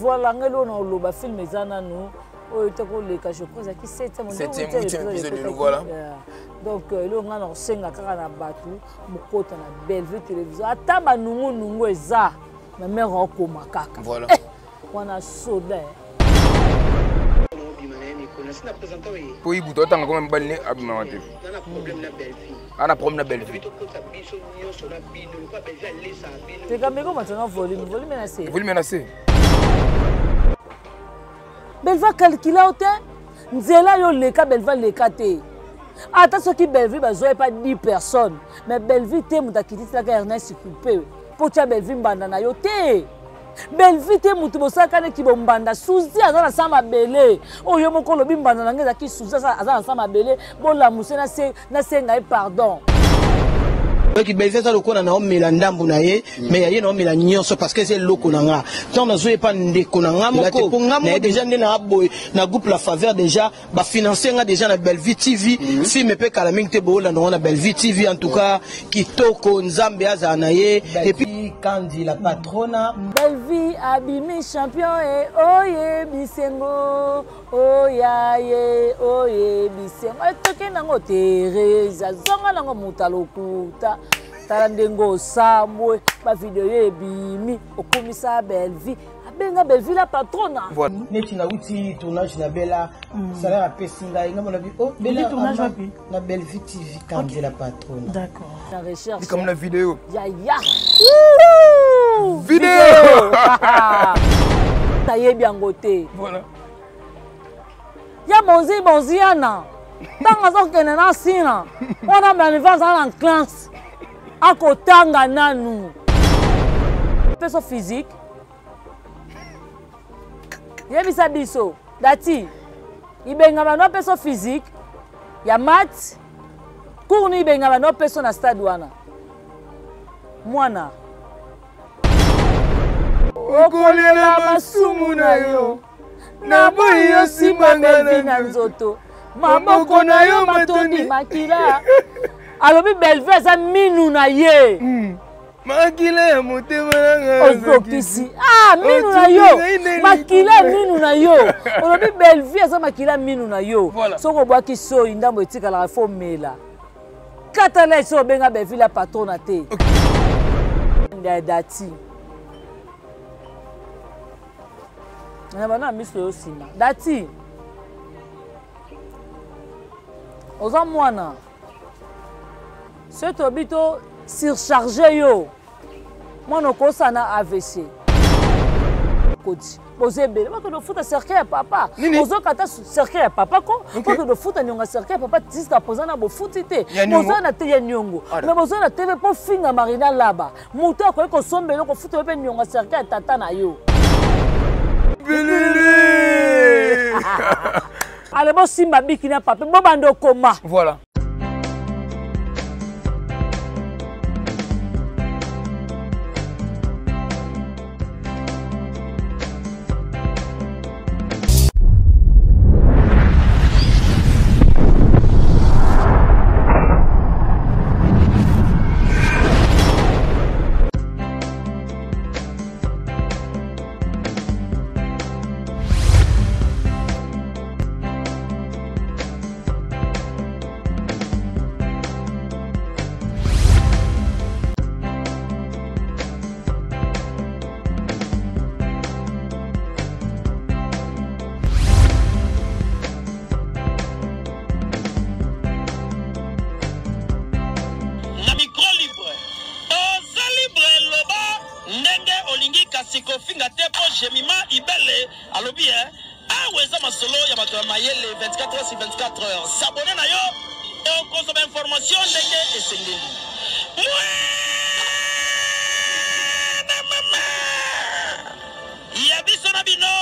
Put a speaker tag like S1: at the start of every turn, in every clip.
S1: Voilà, ngai lona oloba film eza nanu oyo te koleka, je crois ezalaki 7e
S2: 7e épisode, voilà.
S1: Donc eloko ngai na kosenga kaka na bato bokota na Bellevue Télévision, ata banungunungu eza, ma mère okoma kaka.
S2: Voilà.
S1: Eh, wana soda.
S2: Po ibutu atanga koma mibali ne abimaka te, ana problème na Bellevue.
S1: Tekameko maintenant, volume, volume na se.
S2: Volume na se.
S1: Bellevue calcula yo te, nzela yo leka, Bellevue leka te. Ata soki Bellevue bazwa ye pa 10 personnes, mais Bellevue te moto akitiselaka Ernest Coupe mpo tia Bellevue mbanda na yo te. Bellevue te moto bosalaka neti bombanda. Suzi aza na sa mabele oyo moko olobi mbanda na ngai ezalaki Suzi aza na sa mabele. Bolamuse nasenga ye pardon.
S3: Donc Bellevue aza lokola naomela ndambo na ye, mais ya ye naomela nyonso, parce que eza eloko na nga. Ntango nazoyepa ndeko na nga moko mpo nga moko déjà nde na boye na groupe La Faveur, déjà bafinance nga déjà na Bellevue TV. Film mpe kala mingi te boolanda ngo na Bellevue TV. En tout cas kitoko, Nzambe azala na ye. Et puis Kandi la patrona.
S1: Bellevue abimi champion e oye bisengo oya ye oye bisengo etoke nango. Teresa zonga nango moto alokuta. Tala ndenge osambwe, bavideo ebimi, okomisa Bellevue, abenga Bellevue la patrona.
S2: Voilà.
S3: Neti nauti tournage na Bela, salaire apesi ngai, ngai mona bi oh Bela.
S4: Tournage wapi?
S3: Na Bellevue TV, Kandi la patrona.
S4: D'accord.
S1: Na recherche.
S2: Likambo na video.
S1: Yaya.
S2: Video.
S1: Nayebi yango te.
S2: Voilà.
S1: Ya bonzi bonziana, ntango azokende na nsina wana, baniva aza na classe, akotanga nanu peso physique. Yebisa biso dati ibenga bano peso physique ya mat cours ni ibenga bano peso na stade wana. Mwana
S2: okolela masumu na yo, naboyi yo
S1: simba Bellevue na nzoto, maboko na yo matondi makila. Alobi Bellevue aza minu na ye.
S2: Makila ya motema nanga.
S1: Ozokisi ah minu na yo, makila ya minu na yo. Olobi Bellevue aza makila minu na yo. Soki obwaki soi, ndambo etikalaka, fo mela katala esi obenga Bellevue la patrona te. Dati na bana miso yo nsima. Dati oza mwana, soki tobi to surcharge yo, mwana okosala na AVC. Koti boza ebele, bakende ofuta cercueil ya papa, ozokata cercueil ya papa ko okende ofuta niongo ya cercueil ya papa. Jusqu'à présent na bofuti te, boza na te ya niongo, mais boza na TV mpo finga Marina Laba. Moto akoki kosomba eloko, futa yo mpe niongo ya cercueil ya tata na yo. Ale bosimba biki na pape, bobanda okoma.
S2: Voilà.
S5: Na micro libre, oza libre, loba ndenge olingi, kasi kofinga te, mpo Jemima Ibele alobi e awa eza masolo ya bato ya mayele. 24 heures sur 24 heures, s'abonner na yo, okozwa bainformation ndenge esengeli. Mwana mama ya biso na bino,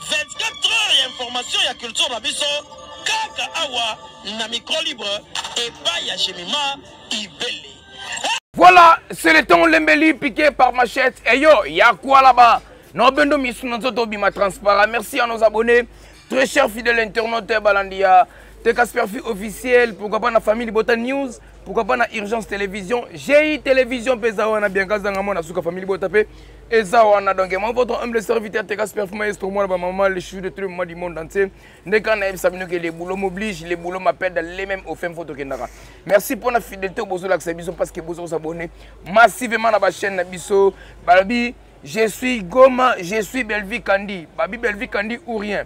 S5: 24 heures ya information ya culture na biso, kaka awa na micro libre epai ya Jemima Ibele.
S2: Voilà, c'est le temps Lembeli piqué par machette. Et yo, y a quoi là-bas? Non, bendo misu nzoto bima transparent. Merci à nos abonnés, très chers fidèles internautes Balandia. Teka Sperfi officiel, pourquoi pas na famille Bota News, pourquoi pas na Urgence Télévision, GI Télévision pesa wana Bianca Zanga mwana suka famille Bota pe eza wana. Donc moi votre humble serviteur Teka Sperfi maestro mwana ba maman les choux de tout le monde du monde entier. Ndeka na yebisa bino que les boulots m'obligent, les boulots m'appellent d'aller même au fin photo kendaka. Merci pour la fidélité bozo la biso parce que bozo s'abonner massivement na ba chaîne na biso. Balobi je suis Goma, je suis Bellevue Kandi. Babi Bellevue Kandi ou rien.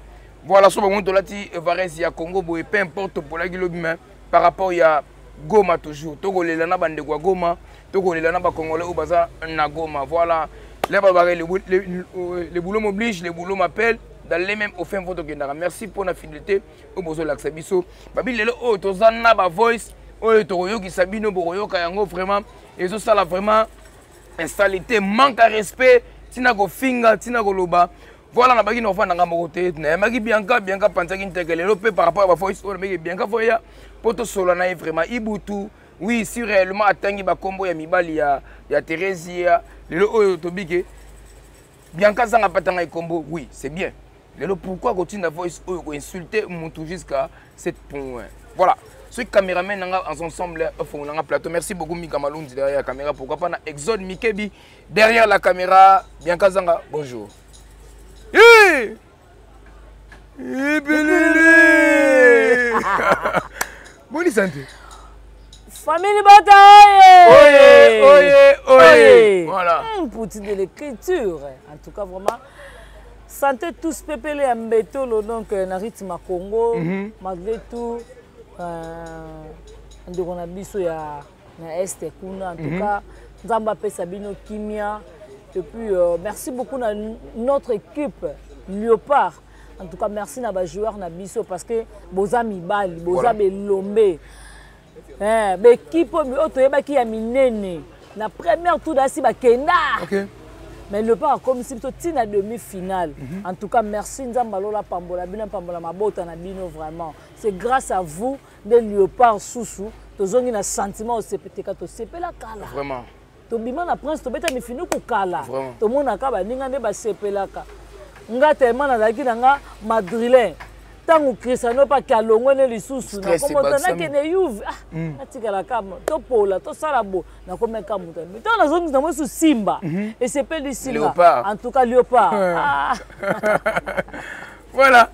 S2: Voilà, so bango tolati Vares ya Congo boye, peu importe polaki lobi mais par rapport ya Goma toujours. Tokolela na bandeko ya Goma, tokolela na ba Congolais oyo baza na Goma. Voilà, là ba le boulot m'oblige, le boulot m'appelle d'aller même au fin vote kendaka. Merci pour la fidélité oyo bozolakisa biso. Babi lelo oyo toza na ba voice oyo tokoyokisa bino, bokoyoka yango vraiment ezosala vraiment insalité, manque à respect, tina kofinga, tina koloba. Voilà, na baki na ofanda nga moko te. Nayambaki Bianca, Bianca panzaki nteke lelo pe par rapport à ba voice oyo nabaki Bianca foya po tosola na ye vraiment Ibutu. Oui, si réellement atangi ba kombo ya mibali ya Theresia, lelo oyo tobike Bianca zanga patanga kombo, oui, c'est bien. Lelo pourquoi kotinda voice oyo ko insulter mutu jusqu'à cette point. Voilà. Ce caméraman nanga ensemble font nanga plateau. Merci beaucoup Mika Malunzi derrière la caméra. Pourquoi pas na Exode Mikebi derrière la caméra. Bianca Zanga, bonjour. Hey! Ibelele! Bonne santé.
S1: Famille Bota, oye!
S2: Oye, oye, oye. Voilà.
S1: Pour de l'écriture. En tout cas, vraiment, santé tous pépélé à Mbetolo, donc, na rythme à Congo, malgré tout, ndeko na biso ya na Est kuna, en tout cas, Nzamba pesa bino kimia. Et puis, merci beaucoup à notre équipe Léopard. En tout cas, merci à nos joueurs na biso parce que boza mibali, boza belombe. Hein, ba équipe oyo toyebaki ya minene. Na première tour dasi ba kenda. Mais le pas comme si plutôt tina demi-finale. En tout cas, merci Nzamba Lola Pambola bino Pambola mabota na bino vraiment. C'est grâce à vous de Léopard Soussou tozongi na sentiment au CPTK to sepela kala.
S2: Vraiment.
S1: Tobima na prince tobeta mifinu kala.
S2: Vraiment.
S1: Tomonaka baninga nde basepelaka. Nga tellement nazalaki na nga madrilène. Tango Cristiano pa kalongwe ne lisusu na
S2: Stress
S1: komota
S2: ebakisami.
S1: nakende Juve. Ah, natikala kama topola tosala bo nakomeka moto. Mais tango nazongi na mosu Simba. Esepeli Simba.
S2: Léopard.
S1: En tout cas Léopard. Ah.
S2: Voilà.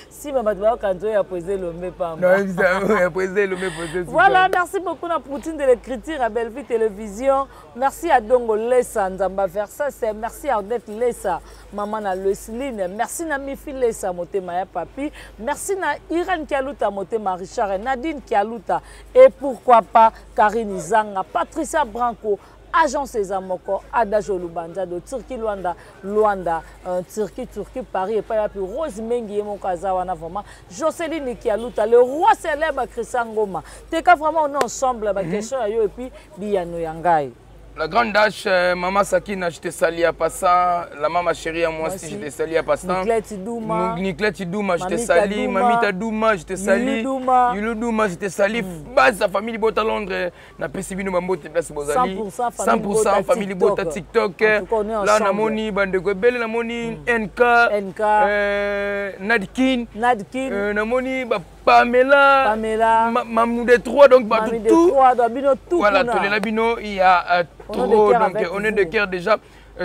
S1: Simba bato bayoka nzoyo ya président Lombe pamba.
S2: Non, ça, ouais, président Lombe, président Simba.
S1: Voilà, merci beaucoup na Poutine de l'écriture à Bellevue Télévision. Merci à Dongo Lessa Nzamba Versas, merci à Odette Lessa, maman na Lesline, merci na Mifi Lessa motema ya papi, merci na Irène Kialuta motema Richard, Nadine Kialuta et pourquoi pas Karine Zanga, Patricia Branco, Agence Ezamoko, Adage Lubanja de Turquie Luanda, Luanda, Turquie, Turquie, Paris, et puis Rose Mengi et mon Kazawana vraiment, Jocelyne Kialuta, le roi célèbre Christian Goma. Teka vraiment on est ensemble, bah, question à yo et puis Biyano Yangai.
S2: La grande H, Maman Sakina, je te salue à passant. La maman chérie à moi aussi, je te salue à passant.
S1: Niclette Douma.
S2: Niclette Douma, je te
S1: Mamita
S2: salue.
S1: Douma.
S2: Mamita Douma, je te salue.
S1: Yulu Douma.
S2: Yulu Douma, je te salue. Base, la famille Bota Londres, na Pessi Bino Mambo, te place Bozali.
S1: 100% famille
S2: 100%
S1: Bota
S2: famille Bota
S1: TikTok.
S2: TikTok.
S1: En tout cas, on est
S2: Là,
S1: ensemble.
S2: Namoni, bande de Belle, Namoni, NK.
S1: NK.
S2: Nadkin.
S1: Nadkin.
S2: Namoni, bah, Pamela,
S1: Pamela.
S2: Mamou des trois, donc, bah,
S1: Mamou
S2: tout.
S1: des trois, donc, bino tout
S2: Voilà,
S1: kuna.
S2: Tolela Bino, il y a
S1: On est de
S2: trop,
S1: cœur
S2: donc,
S1: avec
S2: on est de
S1: vous.
S2: cœur déjà,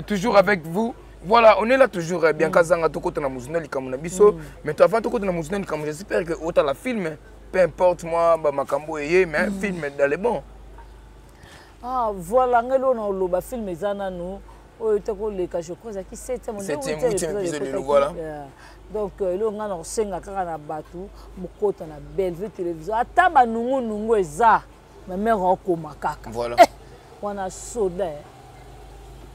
S2: toujours avec vous. Voilà, on est là toujours, bien Kazanga, tout côté na Mouzouna, Likamou na biso. Mais toi, avant tout côté na Mouzouna, Likamou, j'espère que autant la film, peu importe moi, bah, Makambo et mais film dans les bons.
S1: Ah, voilà, ngelo na oloba film eza nanu, oyo te koleka, je crois, ezalaki septième,
S2: Septième,
S1: huitième
S2: huitième
S1: épisode
S2: épisode,
S1: ekotaki.
S2: voilà.
S1: Yeah. Donc, eloko nga na kosenga kaka na bato, mokota na Bellevue Télévision. Ata banungunungu eza, ma mère okoma kaka.
S2: Voilà.
S1: Eh, wana soda, eh.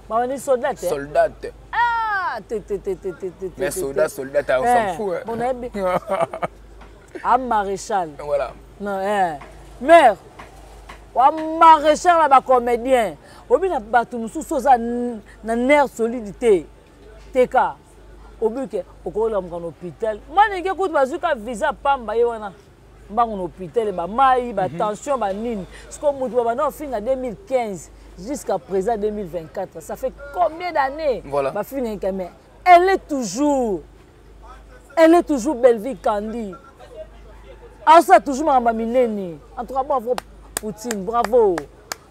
S1: Bawani soldat, eh?
S2: Soldat.
S1: Ah, te, te, te, te, te, te, te,
S2: Mais
S1: te,
S2: soldat,
S1: te.
S2: soldat, on s'en
S1: Eh,
S2: fout, hein.
S1: bon, nayebi. Ah, maréchal.
S2: Voilà.
S1: Non, eh. Mère, wa maréchal la ba comédien. Obi na bato mosusu oza na nerf solidité. Teka. Obi ke okola na hôpital. Mani ke kutu bazuka visa pamba ye wana. Mbango na hôpital ba mai, ba tension, ba nini. Siko mutu ba banda ofinga 2015 jusqu'à présent 2024. Ça fait combien d'années?
S2: Voilà.
S1: Ba finga ke mais elle est toujours. Elle est toujours Bellevue Kandi. Asala toujours makambo ya minene. En tout cas, bravo Poutine, bravo.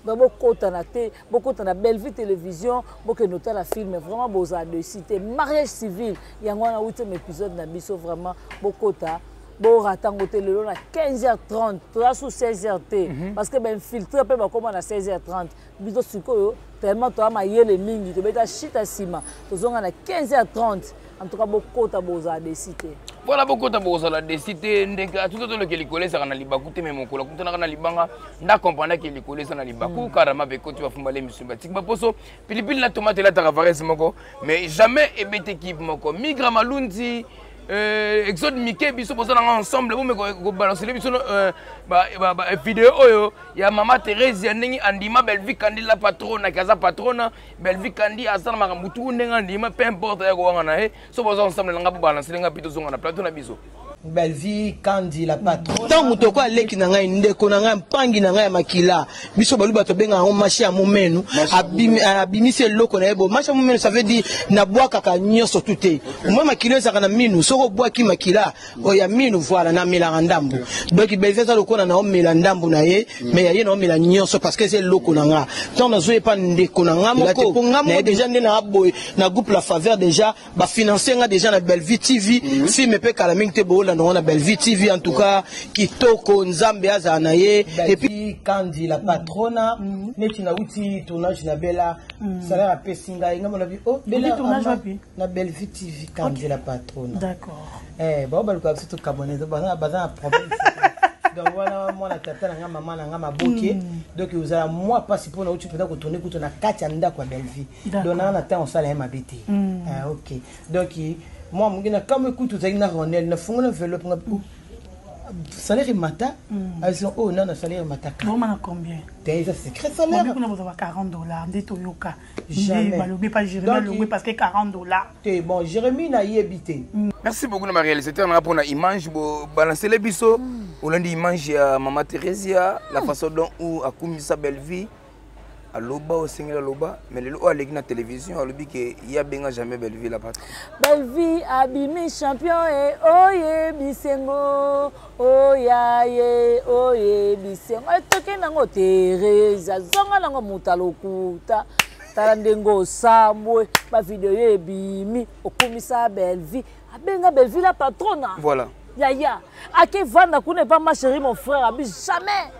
S1: Donc bokota na te, bokota na Bellevue Télévision, bokende otala film, vraiment bozala dessus te. Mariage civil, yango wana 8e épisode na biso vraiment bokota borata yango te lelo na 15h30 toza sous 16h te mhm. parce que bainfiltre mpe bakóma na 16h30 biso sikoyo tellement toya mayele mingi tobeta shita nsima tozonga na 15h30 en tout cas bokota bozala desi te
S2: voilà bokota bokozala desi te ndenge atuta toloke likolo ezalaka na libaku te me mokolo akutanaka na libanga nda comprendaki likolo eza na libaku mm. karama bekoti bafumbale misu batiki baposo pilipili na tomate elataka varese moko mais jamais ebeti ekipe moko migra malunzi euh, exode mike biso boza nanga ensemble bomeka kobalancele biso euh, video oyo ya mama therese ya ndenge andima bellevue kandi la patrona ke aza patrona bellevue kandi aza na makambo tu ndenge andima peu importe ya kowanga na ye so boza ensemble nanga bobalancele nga mpe tozonga na plateau na biso
S3: Bellevue Kandi la patronne. Tant moto ko aleki na ngai ndeko na ngai mpangi na ngai ya makila biso baluba tobenga yango mashi ya momenu abimisi eloko na ye bo mashi ya momenu ça veut dire nabwakaka nyonso tu te omoi makila ezalaka na minu soki obwaki makila oyo ya minu voilà namelaka ndambo donc Bellevue aza lokola naomela ndambo na ye mais ya ye naomela nyonso parce que eza eloko na nga ntango nazoye pa ndeko na nga moko mpo nga moko déjà nde na boye na groupe la faveur déjà ba financer nga déjà na Bellevue TV mm -hmm. film pe kala mingi te boolanda ngo na Bellevue TV en tout cas kitoko nzambe azala na ye et puis Kandi la patrona mm -hmm. neti nauti tournage na Bella mm -hmm. salaire apesi ngai nga mona bi oh Bella
S4: tournage wapi
S3: na Bellevue TV Kandi okay. la patrona
S4: d'accord
S3: eh bao baluka biso tokabone baza baza na problème donc wana mwana tata na nga mama na nga maboke mm. donc ozala mwa mpasi mpona uti mpenza kotourne kutu na kati ya ndako ya bellevue donc nanga na ntango osala ye mabe te mm. ah, ok donc mwa moke na kamwe kutu ozalaki na ronel nafungola enveloppe nga oh, salaire emata mm. azon oyo oh, nana salaire emataka
S4: na combien
S3: te eza secret salaire
S4: kuna bozwa ba 40 dollars nde toyoka nde balobi pa jérémi alongwe parce que 40 dollars
S3: te bon jérémi nayebi te
S2: mm. merci beaucoup na baréalisateur nanga mpona image balancele biso olandi image ya mama thérésia la façon dont ou akumisa belle vie aloba osengeli aloba mais lelo oyo aleki na télévision alobi ke ye abenga jamais bellevue la patron
S1: bellevue abimi champion e oye bisengo oya ye oye bisengo etoke nango teresa zonga nango moto alokuta tala ndenge osambwe bavideo ebimi okumisa bellevue abenga bellevue la patrona
S2: voilà
S1: yaya akevanda kuna epa ma chérie mon frère abi jamais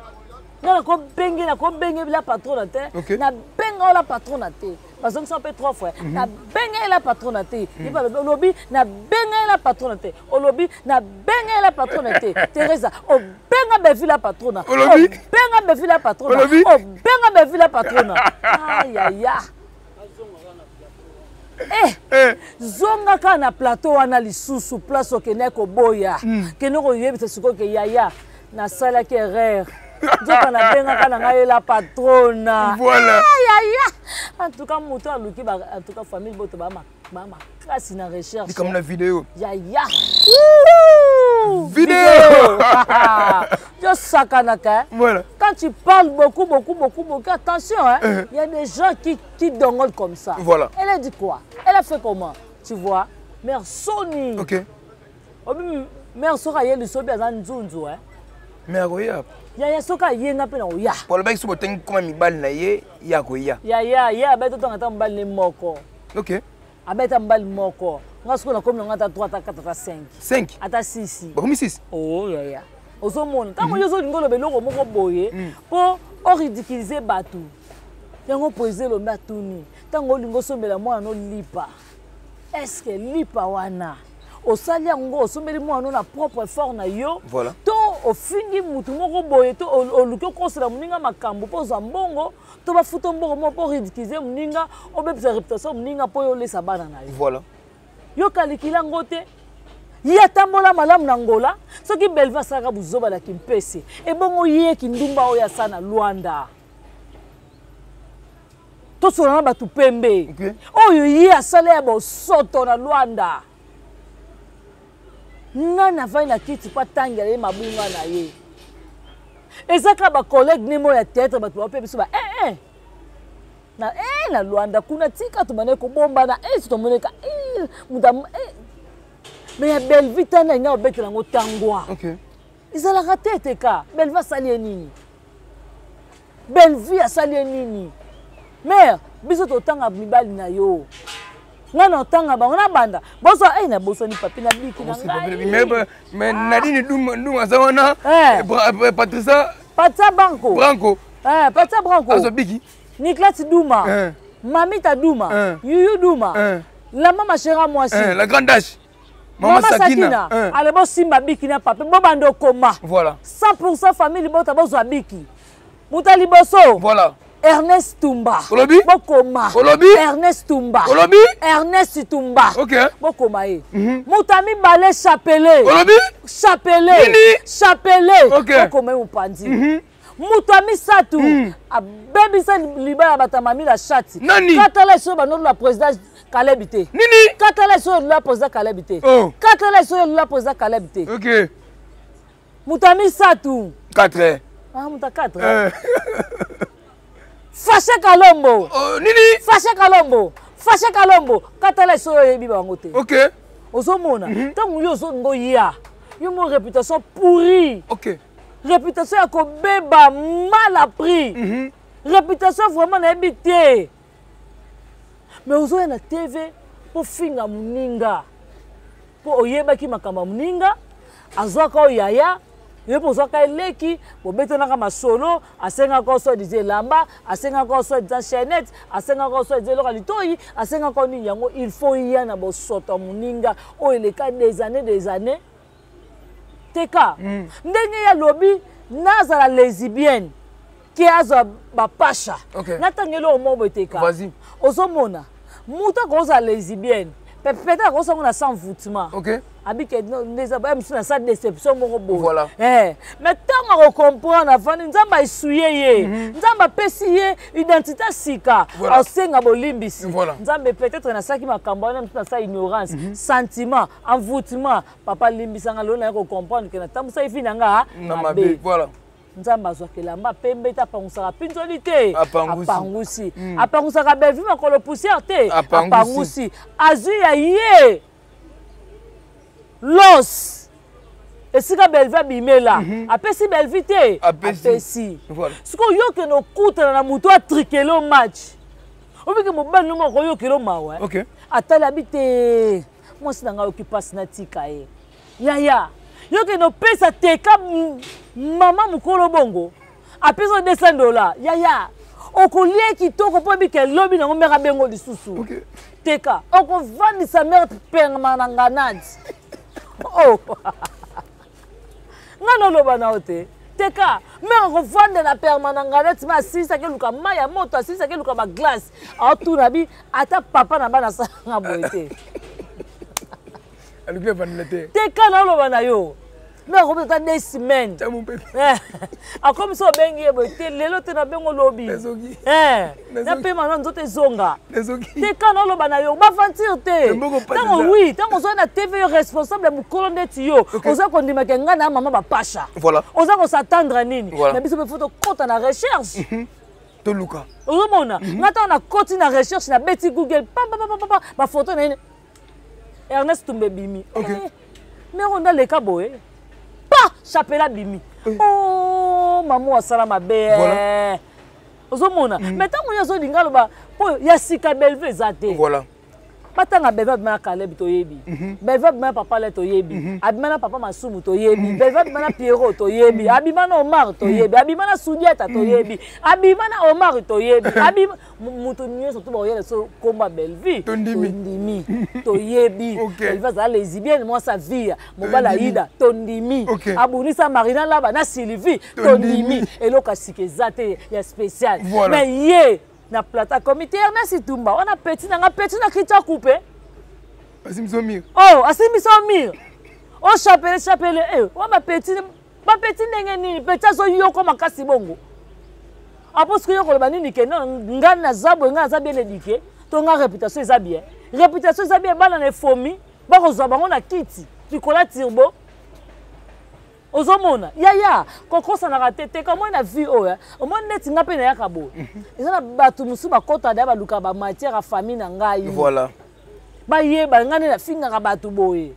S1: nga nakobenge nakobenge la patrona te okay. nabenga yo la patrona te bazongisa mpe trois fois mm -hmm. nabenga ye la patrona te mm. ye balobi olobi nabenga ye la patrona te olobi nabenga ye la patrona te teresa obenga bevi la patrona obenga bevi la patrona obenga bevi la patrona ayaya Eh, eh. zonga kaka na plateau wana lisusu place okendaki koboya mm. kende koyebisa sikoyo ke yaya nasalaki erreur nzoka nabengaka na ngai la patrona
S2: voilà.
S1: ah, yaya en tout cas moto aluki en tout cas famille boto bamakasi na recherche
S2: likambo na video
S1: yaya
S2: video
S1: yosakanaka
S2: voilà.
S1: quand tu parles beaucoup beaucoup beaucoup beaucoup attention hein? Uh-huh. il y a des gens qui, qui dongolent comme ça
S2: voilà.
S1: elle a dit quoi elle a fait comment tu vois mère Sony
S2: okay.
S1: obi mère soki aye lisobi aza nzunzu eh?
S2: mais akoya
S1: yaya soki aye nga mpe na koya
S2: po alobaki soki botangi koma mibali na ye ye akoya
S1: yaya ye abeti otanga ata mobali ne moko
S2: ok
S1: abeta mobali moko nga soki nakomi na nga ata 3 ata 4 ata 5
S2: 5
S1: ata 6
S2: bakomi 6
S1: oh yaya ozomona ntango yo ozolinga oloba eloko moko boye mpo oridiculize bato yango président elombe atuni ntango olinga osombela mwana no lipa estce lipa wana osali yango osombeli mwana no na propre effort na yo
S2: voilà.
S1: to ofingi motu moko boye to oluki okosela moninga makambo mpo ozwa mbongo to bafuta mbongo moko mpo ridiculize moninga obebisa réputation moninga mpo yo olesa bana na yo
S2: voilà.
S1: yo kalikila yango te ye atambola malamu na ngola soki belva asalaka buzoba na kimpese ebongo ye kindumba oyo asala na lwanda tosola na bato pembe
S2: okay.
S1: oyo ye asala ya bosoto na lwanda nani avandi na kiti mpo atangela ye mabunga na ye eza kaka bacollègue ne moko ya théâtre bato baope biso ba eh, eh. na eh, na lwanda kuna tika tobandaki kobombana eh, so tomoneka eh, moto eh. me ya bellevue tana alingi akobetela yango tangwa
S2: okay.
S1: Ezalaka te teka. Bellevue asali ye nini? Bellevue asali ye nini? Mère, biso totanga mibali na yo. Nga na otanga bango na banda. Bozwa eh na bosani papi na biki na ngai.
S2: Mais Nadine Duma Duma aza wana.
S1: Eh.
S2: Patricia
S1: Patricia Branco.
S2: Branco.
S1: Eh, Patricia Branco.
S2: Azo biki.
S1: Niklas Duma.
S2: Eh.
S1: Mamita Duma.
S2: Eh.
S1: Yuyu Duma.
S2: Eh.
S1: La mama chera mwasi.
S2: Eh, la grande H.
S1: Mama, Mama Sakina, Sakina. Ale bosimba biki na papi bobanda okoma.
S2: Voilà.
S1: 100% famille libota bozwa biki. Muta liboso.
S2: Voilà.
S1: Ernest Tumba.
S2: Olobi?
S1: Bokoma.
S2: Olobi?
S1: Ernest Tumba.
S2: Olobi?
S1: Ernest Tumba.
S2: OK.
S1: Bokoma ye. Muta mibale chapelet.
S2: Olobi?
S1: Chapelet.
S2: Nini?
S1: Chapelet.
S2: OK.
S1: Bokoma ye mopanzi. Moto ya misato abebisa libala ya bato ya mami la chati.
S2: Nani?
S1: Katala esoyo banolo la président Caleb te.
S2: Nini?
S1: Katala esoyo la président Caleb te.
S2: Oh.
S1: Katala esoyo la président Caleb te.
S2: OK.
S1: Moto ya misato.
S2: 4.
S1: Ah, moto ya 4. Fashe Kalombo.
S2: Oh, nini?
S1: Fashe Kalombo. Fashe Kalombo. Katala esoyo oyebi bango te.
S2: OK.
S1: Ozomona. Ntango yo ozongo ya. Yo mo réputation pourrie.
S2: OK.
S1: Réputation ya kobeba mal appris. Réputation vraiment nayebi te. Mais ozoya na TV po finga moninga. Po oyebaki makambo ya moninga, azwaka oyo yaya, yo mpe ozwaka eleki, bobetanaka masolo, asengaka oyo soi-disant elamba, asengaka oyo soi-disant chaînette, asengaka oyo soi-disant eloko ya litoyi, asengaka oyo nini yango, il faut ya na bosoto ya moninga oyo eleka des années des années. Teka. Ndenge ya lobi nazala lesbienne ke azwa bapasha.
S2: Okay.
S1: Natangeli oyo moko boye teka.
S2: Vas-y.
S1: Ozomona moto akozala lesbienne peut-être akosango na sans voûtement.
S2: OK.
S1: Abike ndeza ba misu na sa déception moko boye.
S2: Voilà.
S1: Eh, mais tant ako comprendre afandi nzamba essuyer ye. Nzamba pesi ye identité sika.
S2: Voilà.
S1: Asenga bolimbisi.
S2: Voilà.
S1: Nzambe peut-être na saki makambo wana misu na sa ignorance, sentiment, envoûtement. Papa limbisanga lelo na ko comprendre que na tambusa ifi na nga
S2: Na mabe. Voilà.
S1: Nzambe azwaka elamba pembe te, apangusaka mpinzoli te.
S2: Apangusi.
S1: Apangusi. Apangusaka Bellevue makolo poussière te.
S2: Apangusi.
S1: Apangusi. Azwi ya ye los esika Bellevue abimela. Apesi Bellevue te.
S2: Apesi.
S1: Apesi.
S2: Voilà.
S1: Sikoyo yo okende okutana na moto atrikele o match. Obiki mobali no moko oyokele o mawa.
S2: OK.
S1: Atali abi te. Mwasi na ngai oki mpasi natika ye. Yaya, yo okende opesa teka mama mokolo bongo. Apesa yo 200 $. Yaya, okolia kitoko mpo ebika elobi nango mère abengo lisusu.
S2: OK.
S1: Teka, okovandisa mère pengama na nganadi. Oh. Nga noloba na yo te. Teka, mère akovandela perma na nganadi, ma asilisaki eluka mai ya moto, asilisaki eluka ba glace. Aotuna bi ata papa na bana asalanga boye te.
S2: Aluki avandela te.
S1: Teka na oloba na yo. Mais akomi ata 2 semaines.
S2: Tia mon bébé.
S1: Eh, akomi so obengi ye boye te, lelo te na bengo lobi.
S2: Nazoki.
S1: Eh,
S2: Nazoki.
S1: na pema na nzoto ezonga.
S2: Nazoki.
S1: Teka na oloba na yo, ba aventure te.
S2: Na mboko pasi
S1: Tango
S2: eza.
S1: oui, tango oza na TV yo responsable ya mokolo ndeti yo.
S2: Ok.
S1: Oza kondima ke nga na mama ba pasha.
S2: Voilà.
S1: Oza ko s'attendre nini?
S2: Voilà.
S1: Na biso pe faut tokota na recherche.
S2: Toluka.
S1: Ozomona, nga tango na koti na recherche na beti Google, pam, pam, pam, pam, pam, ba photo na ye. Ernest Tumba ebimi.
S2: Ok.
S1: Eh, mère onda leka boye. Pa, chapela bimi. Oh, maman asala mabe.
S2: Voilà.
S1: Ozomona, mais tango yo azolinga aloba, po ya sika Bellevue eza te.
S2: Voilà.
S1: Batanga Bellevue abima na Caleb toyebi. Bellevue abima na papa Le toyebi. Abima na papa Masumu toyebi. Bellevue abima na Pierrot toyebi. Abima na Omar toyebi. Abima na Sudiata toyebi. Abima na Omar toyebi. Abima moto nyonso to bakoyela so komba Bellevue.
S2: Tondimi.
S1: Tondimi. Toyebi.
S2: Ok.
S1: Bellevue azala lesbienne, mwasi avia, mobali
S2: Tondimi.
S1: Aida tondimi.
S2: Ok.
S1: Abunisa Marina Laba na Sylvie
S2: Tondimi.
S1: tondimi. Eloko ya sika eza te ya spécial.
S2: Voilà.
S1: Mais ye na plateau comité Ernest Tumba wana petit nanga petit na Christian Coupé.
S2: Asimbi mire.
S1: Oh, asimbi so mire. Oh chapelet chapelet eh wa ba petit ba petit ndenge nini petit azo yoko makasi bongo. Apo soki yo koloba nini ke non nga naza boye nga naza bien éduqué to nga réputation eza bien. Réputation eza bien bana na efomi bakozwa bango na kiti likola turbo. Ozomona yaya kokosanaka te te kamwe na vie oyo, omoni neti nga mpe nayaka boye. Eza na bato mosusu bakota da baluka ba matière ya famille na ngai.
S2: Voilà.
S1: Bayeba nga nde nafingaka bato boye.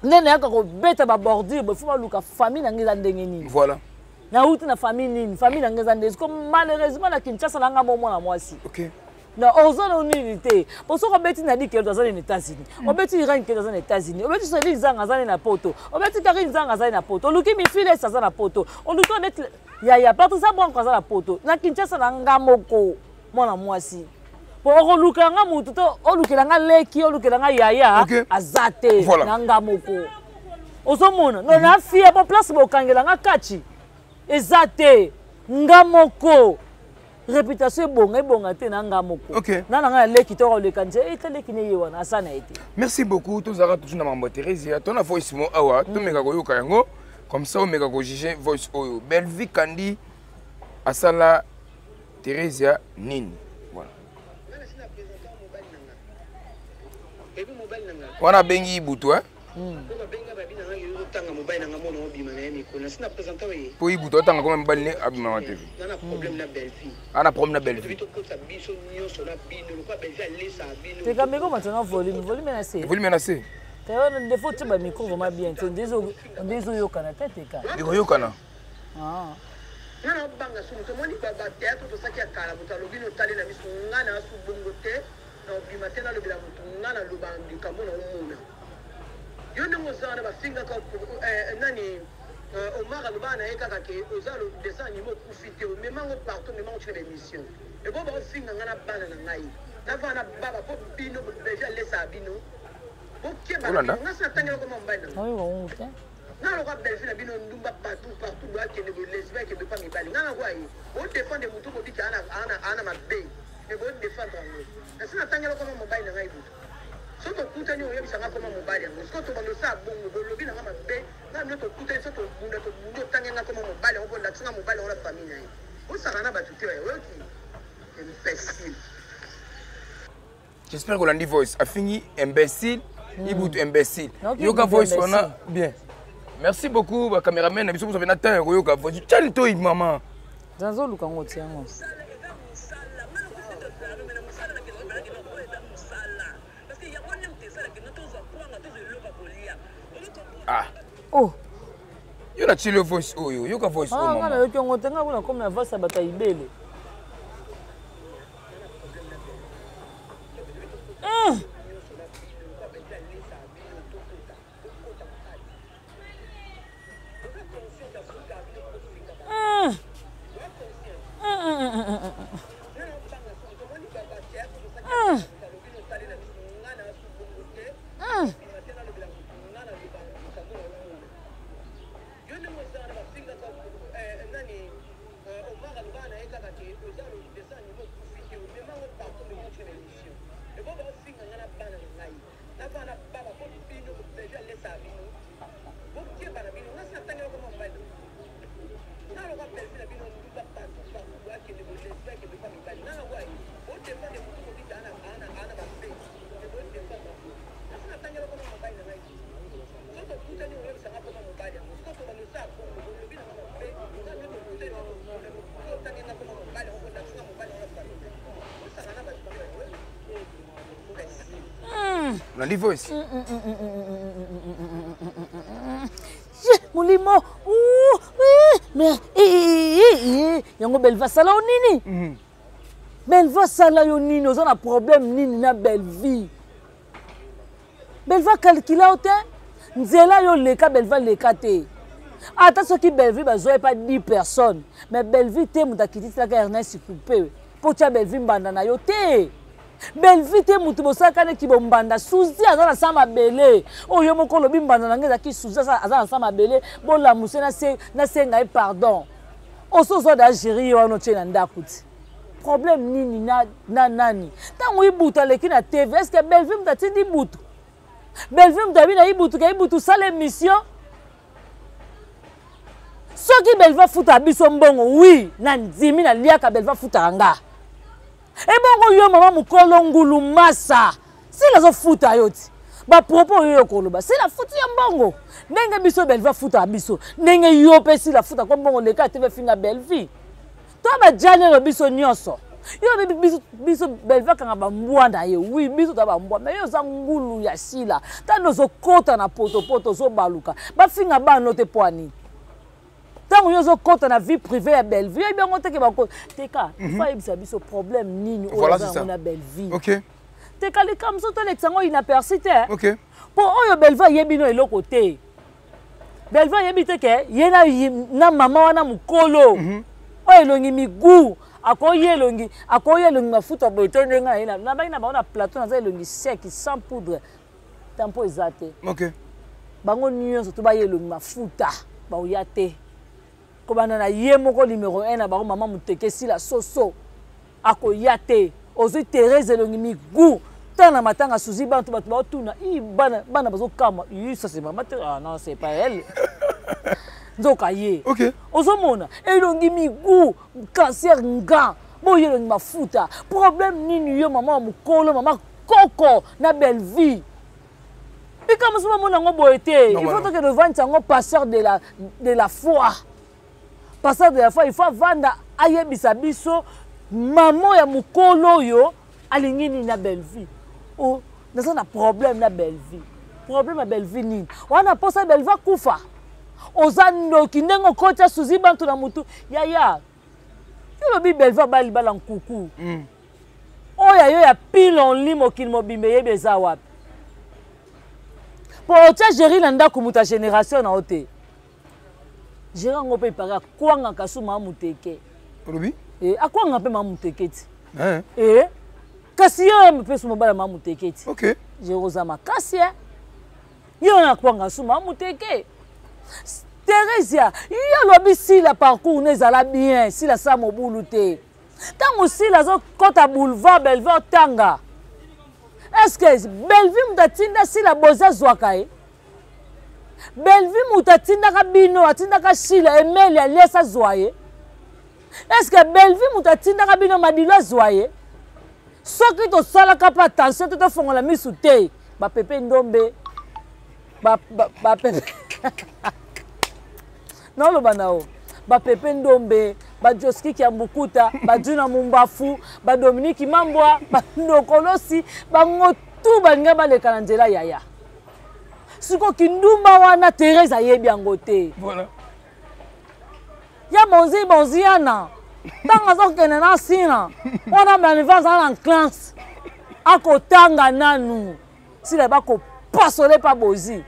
S1: Nde nayaka kobeta babordure boye, fo baluka famille na ngai eza ndenge nini.
S2: Voilà.
S1: Nauti na famille nini, famille na ngai eza ndenge siko. Malheureusement na Kinshasa na ngai mo mwana mwasi.
S2: Okay.
S1: Na oza na nini te, po soki obeti na dikelo aza nini États-Unis, obeti Irene Kelo aza na États-Unis, obeti Seli Nzanga aza nini na Poto, obeti Karine Nzanga aza na Poto, oluki Mifiles aza na Poto, oluki obeti yaya Patricia Branco aza na Poto. Na Kinshasa na nga moko mwana mwasi, po okolukela nga mutu to olukela nga leki, olukela nga yaya.
S2: Okay.
S1: Aza te.
S2: Voilà.
S1: Na nga moko ozomona no na fie po place bokangela nga kati eza te, nga moko réputation ebonga ebonga te na nga moko.
S2: Okay.
S1: Na nga leki to koleka nze ete leki ne ye wana aza na ye te.
S2: Merci beaucoup. Tozalaka toujours na makambo ya Thérésia. Tona voice mo awa, tomeka koyoka yango comme ça, omeka kojuge voice oyo. Bellevie Kandi asala Thérésia nini? Voilà, wana abengi Ibutu, hein? Mpo Ibutu atanga koma mobali ne abimaka TV, ana problème na Bellevie.
S1: Teka miko maintenant, volume na se.
S2: Volume na se.
S1: Des fois tu ba micro vraiment bien te, nde ezoyokana te, teka.
S2: Ekoyokana.
S1: Ah.
S3: Nga na obanga su moto omoni bateatre tosaki ya kala, moto alobi notali na miso nga na asu bongo te, na obima te, nalobela motu nga naloba likambo na omona yo ndenge oza wana. Bafingaka nani, Omar alobaka na ye kaka ke oza dessin animé, okufi te, omemango partout, omemango tina baémission ebo baofinga nga na bana na ngai, navaa na baba mpo bino bevi alesaka bino, bokeba.
S2: Olanda?
S3: Nga si natangela koma mobali na
S1: oyoka ngo te.
S3: Nga loka Bellevue na bino ndumba partout partout, boakende bolesbi, akende pa mibali. Nga nakwa ye bodefendre motu, bobiki ana mabe, me bodefendre yango. Nasi natangela koma mobali na ngai butu, so tokutani oyebisa nga koma mobali yango. Siko tobanda osala bongo, bolobi na nga mabe, nga bino tokutani, so tobunda tobundi, otange nga koma mobali yango, bolakisi nga mobali yango na famille na ye. Bosaka na bato te, oyoki, imbécile.
S2: J'espère kolandi voice. Afingi imbécile Ibutu, imbécile.
S1: Nayoki
S2: Yoka
S1: Ibutu
S2: voice
S1: imbécile.
S2: wana bien. Merci beaucoup bacaméraman na biso, boza na temps ya koyoka voice. Tiani toi mama.
S1: Nazoluka ngo ti yango.
S2: Ah.
S1: Oh.
S2: Yo na tieli yo voice oyo, yoka voice oyo.
S1: Ah, nga
S2: mama.
S1: nayoki yango te, nga kuna komi na voice ya bato ya ibele.
S3: Yo ndenge oza wana, bafingaka nani, Omar alobaka na ye kaka ke oza dessin animé, okufi te, omemango partout, omemango tina émission ebo baofinga nga na bana na ngai, navaa na baba mpo bino bevi alesaka bino, bokeba na bino. Nga si natangela koma mobali na nga loka Bellevue na bino ndumba partout partout, boakende bolesbi, akende pa mibali. Nga nakwa ye bodefendre motu, bobika ana mabe, me bodefendre yango. Nasi natangela koma mobali na ngai, so tokutani oyebisa nga koma mobali yango. Siko tobanda osala bongo, bolobi na nga mabe, nga bino tokutani, tobunda tobundi, otange nga koma mobali yango, bolakisi nga mobali yango na famille. Osaka na bato te.
S2: Olandi voice.
S1: Ye, molimo. Ouh, eh, mais eh, eh, eh, yango Bellevue asala yo nini? Bellevue asala yo nini? Oza na problème nini na Bellevue? Bellevue akalkila yo te, nzela yo leka, Bellevue aleka te. Ata soki Bellevue bazwa ye pa 10 personnes, mais Bellevue te moto akitiselaka Ernest Coupe mpo tia Bellevue mbanda na yo te. Bellevue te moto bosalaka neti bombanda. Suzi aza na sa mabele oyo yo moko olobi mbanda na ngai ezalaki Suzi aza na sa mabele, bolamuse nasenga ye pardon. Oso ozwa da géri ye wana, otie na ndako ti problème nini na nani? Ntango Ibutu aleki na TV, est ce que Bellevue moto atindi Ibutu? Bellevue moto abi na Ibutu ke Ibutu sala émission? Soki Bellevue afutaka biso mbongo, wi, na ndimi, naliaka, Bellevue afutaka nga. Ebongo yo mama mokolo ngulu masa, sila azofuta yo ti bapropos oyo yo koloba, sila afuti yo mbongo ndenge biso Bellevue afutaka biso, ndenge yo mpe sila afutaka mbongo, leka te befinga Bellevue to bajanelo biso nyonso. Yo biso biso Belva kanga bambwa na ye. Oui, biso ta bambwa. Mais yo oza ngulu ya Sila. Tando ozokota na potopoto ozobaluka. Bafinga bana te po ani. Ntango yo ozokota na vie privée ya Bellevue, oyebi yango te ke bakota. Teka, il faut ayebisa biso problème nini oyo aza yango na Bellevue.
S2: Okay.
S1: Teka likambo mosusu tolekisa yango inaperçu te.
S2: Okay.
S1: Mpo oyo Bellevue ayebi no eloko te. Bellevue ayebi te ke ye na, na mama wana mokolo oyo elongi migu akoyi elongi akoyi elongi mafuta boye to ndenge na ye nabaki na bango na plateau naza elongi sec sans poudre tampo eza te.
S2: Okay.
S1: Bango nyonso to baye elongi mafuta baoya te. Kobanda na ye moko numero 1 na bango mama muteke sila soso akoya te. Ozwi Thérèse elongi migu tala na matanga Suzy bantu bato baotuna i bana bana bazokamwa i ça c'est maman te ah non c'est pas elle nzoka ye.
S2: Okay.
S1: Ozomona elongi migu cancer nga boye elongi mafuta problème nini yo mama wa mokolo mama koko na belle vie bika mosusu bamona yango boye te. Il faut tokende ovandisa yango pasteur de la foi. Pasteur de la foi, il faut avanda ayebisa biso mama ya mokolo oyo alingi nini na belle vie. Oh, naza na problème na belle vie. Problème ya belle vie nini? Wana posa belle vie akufa. Oza ndoki ndenge okotya Suzy Bantu na mutu. Yaya, yo lobi belle vie abali bala nkuku. Oyo yo ya pilonli mokili mobimba eyebi eza wapi. Po otya Géri na ndako moto ya génération na yo te. Géri yango mpe ipare akwangaka su maa moteke.
S2: Olobi?
S1: Eh, akwanga mpe maa moteke ti. Eh, kasi yo mpe su mobala maa moteke ti.
S2: Okay.
S1: Géri oza makasi eh. Yo na akwanga su maa moteke. Theresia, yo lobi Sila parcours ne ezala bien, Sila sa mobulu te. Ntango Sila azokɔta boulevard Bellevue otanga. Est-ce que Bellevue moto atinda Sila bozi azwaka ye? Bellevue moto atindaka bino, atindaka Sila, Emelia, Elias azwa ye? Est-ce que Bellevue moto atindaka bino Madilo azwa ye? Soki tosalaka pa attention te tofongola misu te, ba Pepe Ndombe, ba, ba, ba Pepe naoloba na yo ba Pepe Ndombe, ba Joski Kiambukuta, ba Juna Mumbafu, ba Dominique Mambwa, ba Ndokolosi, bango tu balinga baleka na nzela yaya. Siko kindumba wana Thérèse ayebi yango te.
S2: Voilà.
S1: Ya bonzi bonzi yana. Ntango azokende na sina, wana Bellevue aza na classe. Akotanga nanu. Sila bakopasole pa bozi.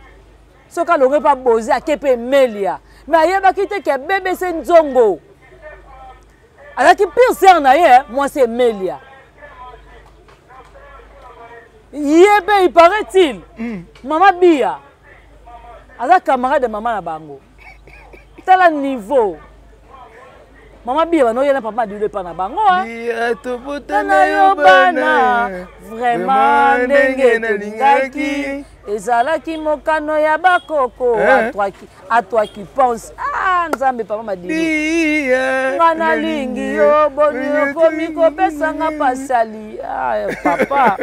S1: Soki alongwe pa bozi ake pe Emelia. Mais ayebaki te ke BBC Nzongo. Azalaki pire sœur na ye, mwasi Emelia. Ye pe il paraît-il, mama Bia aza camarade ya mama na bango. Tala niveau. Mama Bia bano yena papa Madilo epa na bango.
S2: Bia tobota
S1: na yo bana vraiment ndenge nalingaki ezalaki mokano ya bakoko à toi qui pense. Ah Nzambe papa Madilo. Nga nalingi yo boni okomi kopesa nga pasali. Ah papa.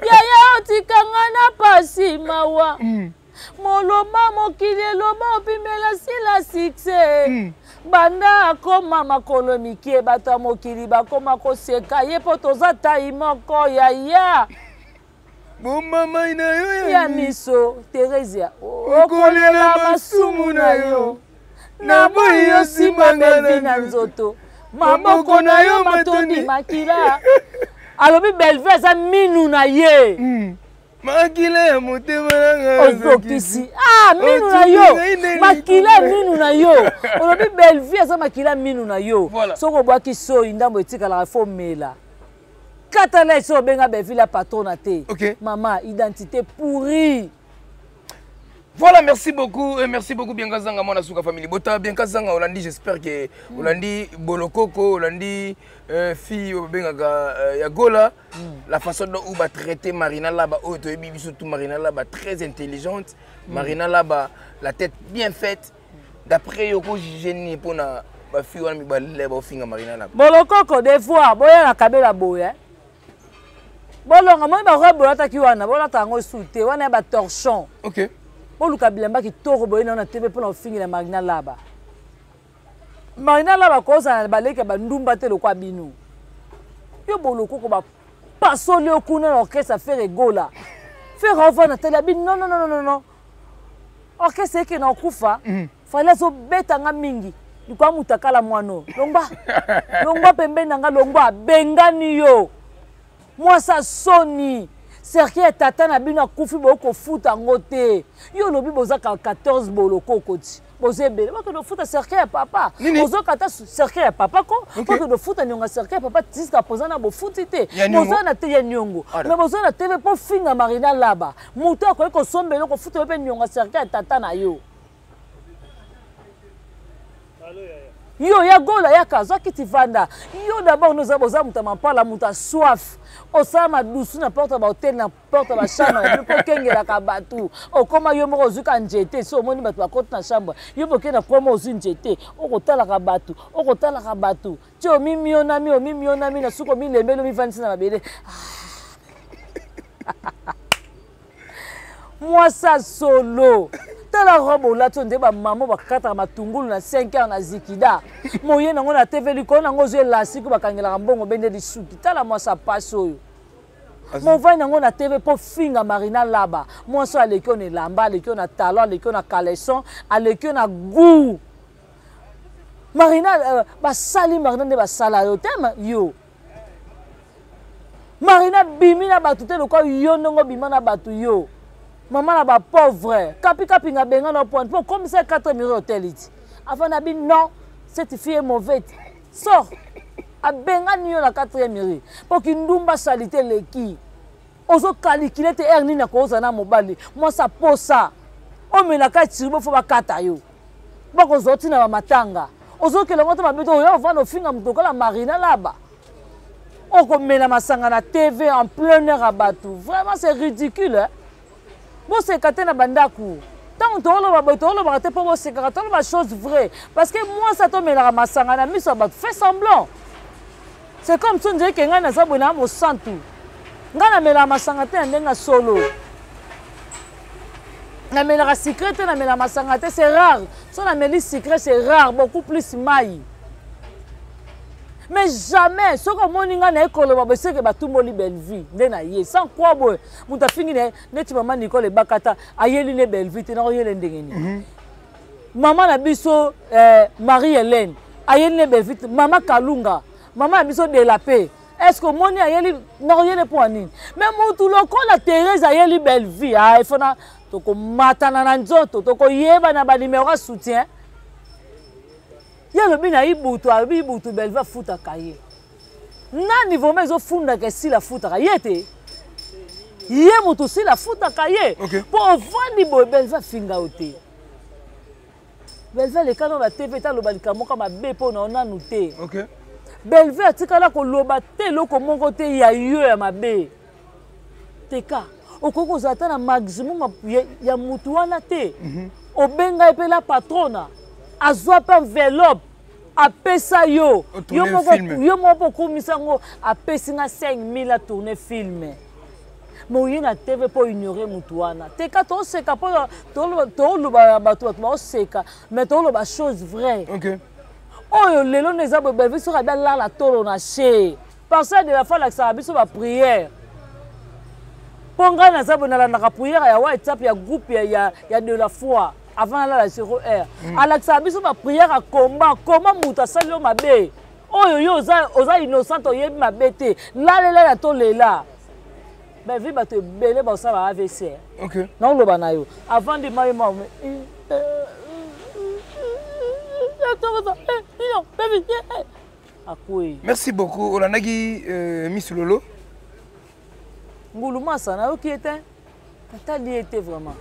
S1: Yaya otika nga na pasi mawa. Moloma mokili eloba opimela sila succès. Banda akoma makolo mikie bato ya mokili bakoma koseka ye po toza tai moko yaya.
S2: Bomama na yo
S1: ya miso Theresia okolela masumu na yo. Naboyi yo simba Bellevue na nzoto. Maboko na yo matondi makila. Alobi Bellevue aza minu na ye.
S2: Makila ya motema na ngai
S1: ozokisi. Ah, minu na yo. Makila ya minu na yo. Olobi Bellevue aza makila minu na yo.
S2: Voilà.
S1: Soki obwaki soyi ndambo etikalaka fo mela. Katala esi obenga Bellevue la patrona te.
S2: Okay.
S1: Mama, identité pourrie.
S2: Voilà, merci beaucoup. Merci beaucoup, Bianca Zanga, moi, Nasuka Family. Bota, Bianca Zanga, Olandi, j'espère que Olandi, Bolokoko, Olandi, fille, Bengaka, Yagola, la façon dont on va traiter Marina là-bas, oh, toi, bibi, surtout Marina là-bas, très intelligente. Marina là-bas, la tête bien faite. D'après Yoko, j'ai pour na ba fille, on a mis ba finga Marina là-bas.
S1: Bolokoko, des fois, boya la kabela boya. Bolonga, moi, ba robe, bolata ki wana, bolata yango sous te, wana ba torchon.
S2: Ok.
S1: Boluka bilamba kitoko boye na tebe mpona kofingela Marina Laba. Marina Laba kozala na baleki ya bandumba te lokwa bino. Yo bolokoko bapasoli yo kuna na orchestre Ferre Gola. Ferre ovanda tali abi non non non non non. Orchestre eke na okufa. Mm. Fally azobeta nga mingi. Likwa mutakala mwano. Longwa. Longwa pembeni na nga longwa abengani yo. Mwasa soni. Cercueil ya tata na bino akufi bokofuta yango te. Yo olobi boza ka 14 bolokoko ti. Boza ebele. Bokende kofuta cercueil ya papa. Ozoka ata cercueil ya papa ko. Bokende kofuta niongo ya cercueil ya papa jusqu'à présent na bofuti te. Boza na te ya niongo. Mais boza na TV po finga Marina Laba. Moto akoki kosomba eloko futa yo pe niongo ya cercueil ya tata na yo. Yo ya gola yaka zwa kiti vanda yo d'abord noza boza moto ya mampala moto ya soif osala madusu na porte ya bahotel na porte ya bachambre na bino mpo okengelaka bato okoma yo moko ozwi ka njete so omoni bato bakoti na chambre yo boke na koma ozwi njete okotalaka bato okotalaka bato ti omimionami omimionami na suka omilembeli omivandisi na mabele mwasa solo tala robe olati oyo nde bamama bakataka matungulu na 5 heures na zikida moye nango na tv likolo nango ozwi elasiki bakangelaka mbongo bende lisuki tala mwasa pasi oyo movai nango na tv mpo finga marina laba mwasi oyo aleki yo na elamba aleki yo na talon aleki yo na caleçon aleki yo na gout marina euh, basali marina nde basala yo te yo Marina bimi na bato te lokola yo ndenge obima na bato yo mama na bapauvre kapi kapinga benga na point mpo okomisa 4 miri hotel ti afandi abi non cette fille est mauvaise sort abengani yo na 4 miri mpo kindumba salite eleki ozokalikile te heure nini akozala na mobali mwasi aposa omelaka tiribo fo bakata yo bakozwa ntina bamatanga ozokela yango te mabe te oya ovanda ofinga moto lokola marina laba okomela masanga na tv en plein air ya bato vraiment c'est ridicule hein? boseka te na bandako ntango tooloba boye toolobaka te mpo bosekaka toloba chose vraie parce que mwasi atomelaka masanga na miso ya bato fait semblant c'est comme si ondire ke ngai naza boye na mosantu ngai namelaka masanga te na ndenge ya solo namelaka sucre te namelaka masanga te c'est rare so nameli sucre c'est rare beaucoup plus mai mais jamais soki omoni ngai naye koloba boye seke batumboli bellevue nde na ye sans quoi boye moto afingi na ye neti mama nicole ebakata ayeli ne bellevue te nakoyele ndenge nini mhm. mama na biso eh, marie hélène ayeli ne bellevue te mama kalunga mama na biso de la paix est ce que omoni ayeli nakoyele mpo ya nini mais motu lokola therese ayeli bellevue ah, ifona tokomatana na nzoto tokoyeba na banimero ya soutien ye alobi na ibutu alobi ibutu belve afutaka ye nani vraimen ezofundaka esila afutaka ye te ye moto osila afutaka ye mpo ovandi boye belve afinga yo te belve aleka nano na tv te aloba likambo moko mabe mpo na yo nanu te belve atikala koloba te eloko moko te ya yo ya mabe teka okoki kozala ata na maximum ya, ya mutu wana te mm -hmm. obenga ye mpe la patrona azwa mpe enveloppe apesa yo yo moko yo moko mpo okomisa yango apesi nga 5000 atourne filme moye na tv mpo ignore motu wana teka toseka mpo toloba bato bato baoseka mais toloba chose vraie okay. oyo lelo nde eza boye belvi soki abi alala tolo na she Pasteur de la foi alakisaka biso ba prière mpo ngai naza boye nalandaka prière ya whatsapp ya groupe ya, ya, ya de la foi avant nalala 0 heure mm. alakisaka biso ba prière ya combat koma moto asali yo mabe oyo yo oza, oza innocente oyebi mabe te lalelela to lela bavi bato ebele bakosala ba avc okay. naoloba na yo avant de maye ma akwei
S2: merci beaucoup olandaki euh, miss lolo
S1: ngulu masa nayoki ye te natali ye te vraiment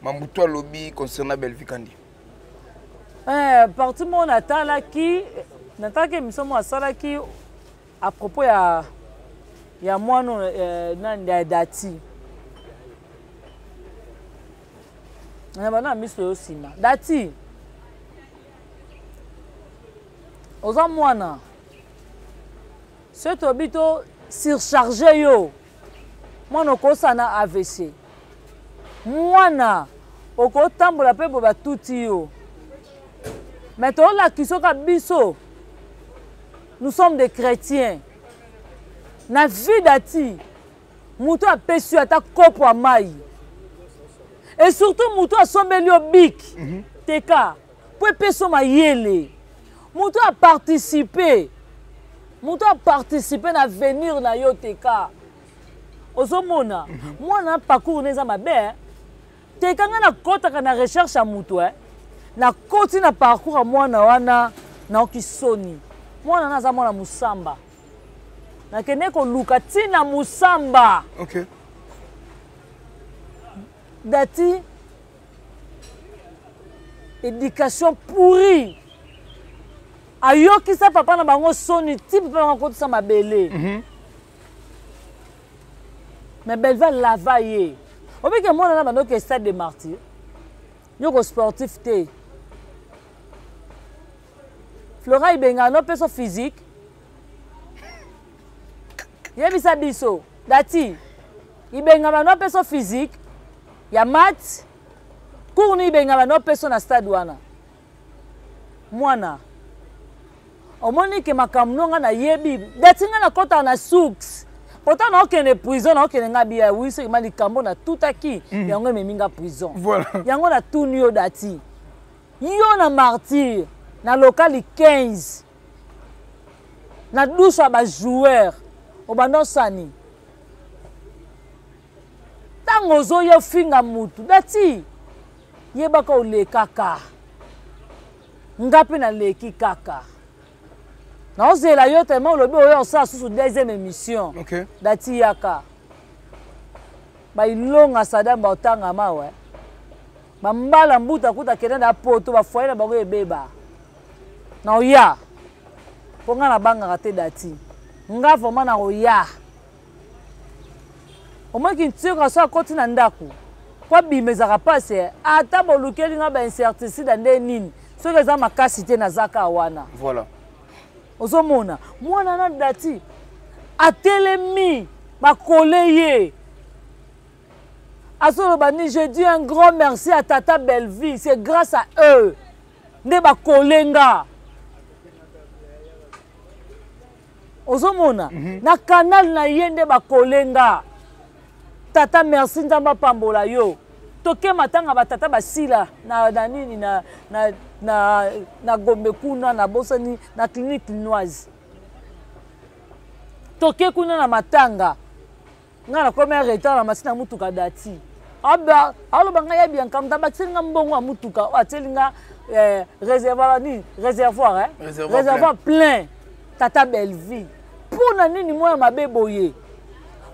S2: mambutu alobi concernant bellevue kandi
S1: eh, parti moko natalaki natalaki émission moko asalaki à propos ya ya mwana eh, nani ya dati na bana miso yo nsima dati oza mwana soki toyebi to surcharge yo mwana okosala na avc mwana okotambola mpe boye batuti yo mais tolakisa oka biso nous sommes des chrétiens. Na vie dati moto apesi yo ata kopo ya mai et surtout moto asombeli yo bic teka mpo epesi yo mayele. Moto aparticipe, moto aparticipe na avenir na yo teka. Ozomona mwana parcours na eza mabe eh? Teka nga nakɔtaka na recherche ya moto eh? Nakoti na parcours ya mwana wana, naoki soni. Mwana wana aza mwana mosamba, nakende koluka ntina mosamba. Dati éducation pourrie ayokisa papa na bango soni ti papa bango akotisa mabele. Mais Belva lava ye obike mwana na bandoki stade de martyr yoko sportif te. Flora Ibenga no peso physique yebisa biso dati Ibenga bano peso physique ya mat cours ni Ibenga bano peso na stade wana. Mwana omoni ke makambo no nga nayebi dati nga nakɔtaka na source pourtant naokende prison, naokende nga biya wi soki ma likambo natutaki yango ememi nga prison. Yango natuni yo dati yo na martyr na lokali 15 na douche ya bajoueur obanda osani ntango ozoya ofinga mutu dati yebaka olekaka nga mpe naleki kaka naozela yo tellement olobi oyo osala susu deuxième émission. Dati yaka bailonga sadam baotanga mawe bambala mbuta kuta kenda na poto bafoye na bango ebeba na oya mpo nga nabangaka te dati nga vraiment na oya omoki ntioka so akoti na ndako po abima ezalaka mpasi ata bolukeli nga baincertitude nde nini soki eza makasi te nazaka wana. Ozomona mwana na dati atelemi bakole ye azoloba ni je dis un grand merci à tata Bellevue, c'est grâce à eux nde bakole nga. Ozomona na canal na ye nde bakole nga. Tata merci, nzambe apambola yo. Toke matanga batata basila na, na nini na, na, na, na Gombe kuna na bosani na clinique linoise. Toke kuna na matanga nga nakomi en retard na masina mutuka dati aba aloba nga ya Bianca mutu abakiseli nga mbongo ya mutuka oyo atieli nga réservoir nini réservoir eh?
S2: Réservoir
S1: réservoir plein. Tata Bellevue mpona nini mwana mabe boye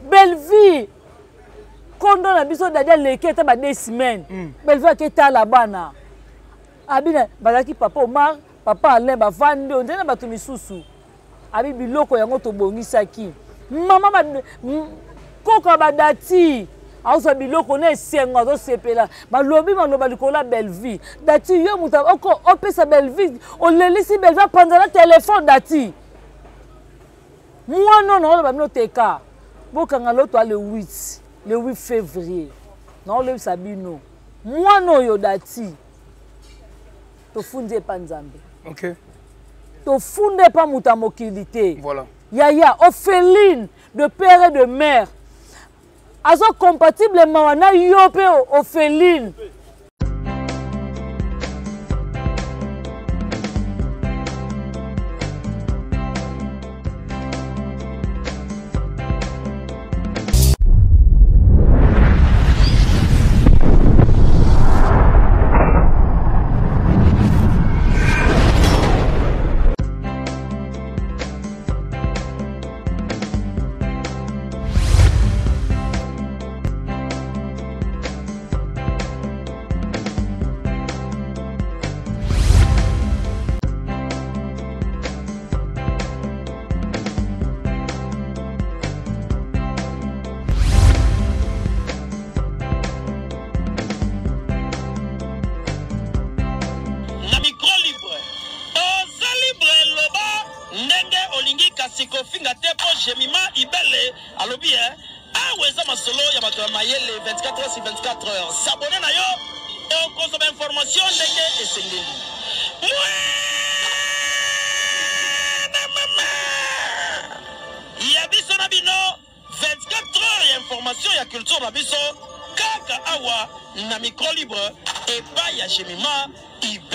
S1: Bellevue kondo na biso dadi aleki ata ba 2 semaines. Bellevue aketala bana abina bazalaki papa Omar papa Alain bavandi oyo nde na bato misusu abi biloko yango tobongisaki mama koka badati azwa biloko na esengo azosepela balobi maloba likolo ya Bellevue dati yo moto oko opesa Bellevue olelisi Bellevue apanza na telefone dati mwana oyo naoloba bino teka bokanga loto le 8 le 8 février naolobisa bino mwana oyo dati tofundi epa Nzambe. Tofunde epa moto ya mokili te. Yaya orpheline de père et de mère azo compatible mawa na yo mpe orpheline.
S5: Na micro libre oza libre loba ndenge olingi kasi kofinga te mpo Jemima Ibele alobi awa eza masolo ya bato ya mayele 24 heures sur 24 heures. S'abonner na yo okozwa ba information ndenge esengeli. Mwana mama ya biso na bino 24 heures ya information ya culture na biso kaka awa na micro libre epai ya Jemima Ibele.